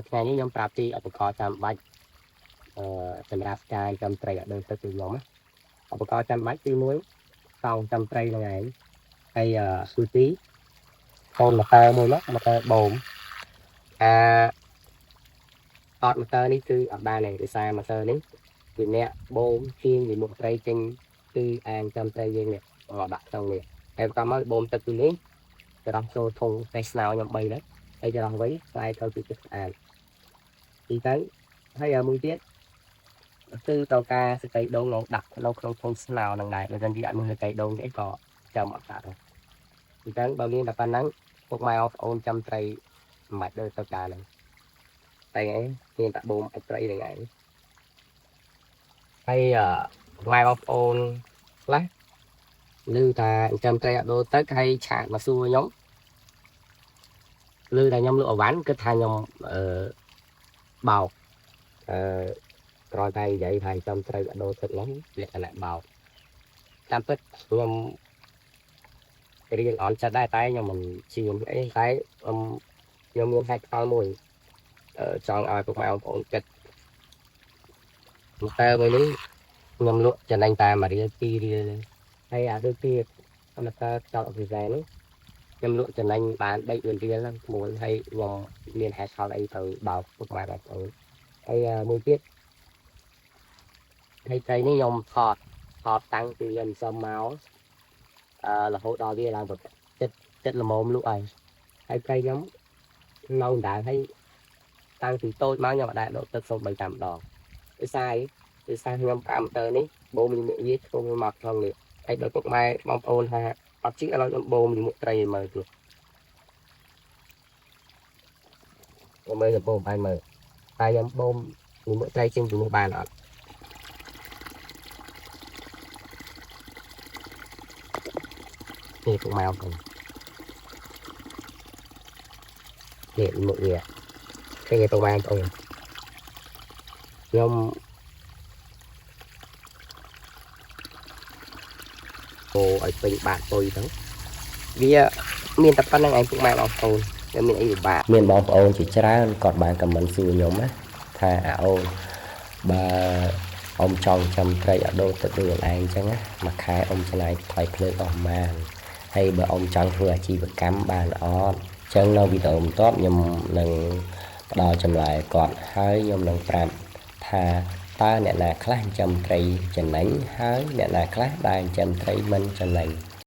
ថ្ងៃនេះខ្ញុំប្រាប់ពីឧបករណ៍ចាំបាច់សម្រាប់ការចិញ្ចឹមត្រីឲ្យដូរទឹកពីខ្ញុំណាឧបករណ៍ចាំបាច់ទី1តោងចាំត្រីហ្នឹងឯងហើយទី2កូនម៉ូទ័រមួយមកម៉ូទ័របូមអាអត់ម៉ូទ័រនេះគឺអត់បានទេដោយសារម៉ូទ័រនេះវាអ្នកបូមទាញលាមកត្រីចេញគឺអាងចាំត្រីយើងនេះមកដាក់ក្នុងនេះហើយបន្តមកបូមទឹកពីនេះច្រោះចូលធុងតែស្នោខ្ញុំ3ហ្នឹងហើយច្រោះវិញស្អែកទៅពីទឹកស្អាតទីទៅហើយមួយទៀតគឺត្រូវការសកៃដូងឡងដាក់នៅក្នុងធុងស្នោហ្នឹងដែរបើមិនជាអត់មានសកៃដូងទេក៏ចាំអត់ដាក់ដែរអញ្ចឹងបើមានតែប៉ុណ្ណឹងពុកម៉ែបងប្អូនចាំត្រីមិនបាច់ដើរទៅដែរហ្នឹងតែឯងមានតែបូមអិចត្រីហ្នឹងឯងហើយម៉ែបងប្អូនខ្លះឮថាចាំត្រីអត់ដូរទឹកហើយឆាតមកសួរខ្ញុំឮថាខ្ញុំលក់អវ៉ាន់គិតថាខ្ញុំអឺបោកអឺក្រោយតែនិយាយថាចាំត្រីអត់ដូរទឹកហ្នឹងលក្ខណៈបោកតាមពិតខ្ញុំរៀងអន់ចិត្តដែរតែខ្ញុំមិនជឿអីតែខ្ញុំមានហេតុផលមួយចង់ឲ្យពុកម៉ែបងប្អូនគិតតើមួយនេះខ្ញុំលក់ចំណេញតែ1រៀល2រៀលហើយអាដូចទៀតអមតើខ្យល់អុកស៊ីសែននេះខ្ញុំលក់ចំណេញបាន3 4រៀលហ្នឹងមួយហើយខ្ញុំមានហេតុផលអីទៅបោកពុកម៉ែបងប្អូនហើយមួយទៀតហើយត្រីនេះខ្ញុំថតតាំងពីខ្ញុំសុំមករហូតដល់វាឡើងចិត្តចិត្តល្មមលក់ហើយហើយត្រីខ្ញុំនៅដដែលហើយតាំងពីតូចមកខ្ញុំអត់ដែលដកទឹកសូម្បីតែម្ដងដោយសារខ្ញុំ5ម៉ូទ័រនេះបូមលាមកវាធ្វើមកក្នុងនេះហើយដល់ពុកម៉ែបងប្អូនថាអត់ជឿឥឡូវខ្ញុំបូមលាមកត្រីឲ្យមើលទៀតខ្ញុំមើលខ្ញុំបូមបានមើលតែខ្ញុំបូមលាមកត្រីចេញពីនោះបានអត់នេះពុកម៉ែបងប្អូននេះលាមកវាឃើញទេពុកម៉ែបងប្អូនខ្ញុំឲ្យពេញបាតពុយទៅវាមានតែប៉ុណ្្នឹងឯងពុកម៉ែបងប្អូនវាមានអីពិបាកមានបងប្អូនជាច្រើនគាត់បានខមមិនសួរខ្ញុំណាថាអាអូនបើអ៊ំចង់ចាំត្រីអត់ដូរទឹកដូចឯងអញ្ចឹងណាមួយខែអ៊ំចំណាយថ្លៃភ្លើងអស់ប៉ុន្មានហើយបើអ៊ំចង់ធ្វើអាជីវកម្មបានអត់អញ្ចឹងនៅវីដេអូបន្ទាប់ខ្ញុំនឹងផ្ដល់ចម្លើយគាត់ហើយខ្ញុំនឹងប្រាប់ថាតើអ្នកណាខ្លះចិញ្ចឹមត្រីចំណេញហើយអ្នកណាខ្លះដែលចិញ្ចឹមត្រីមិនចំណេញ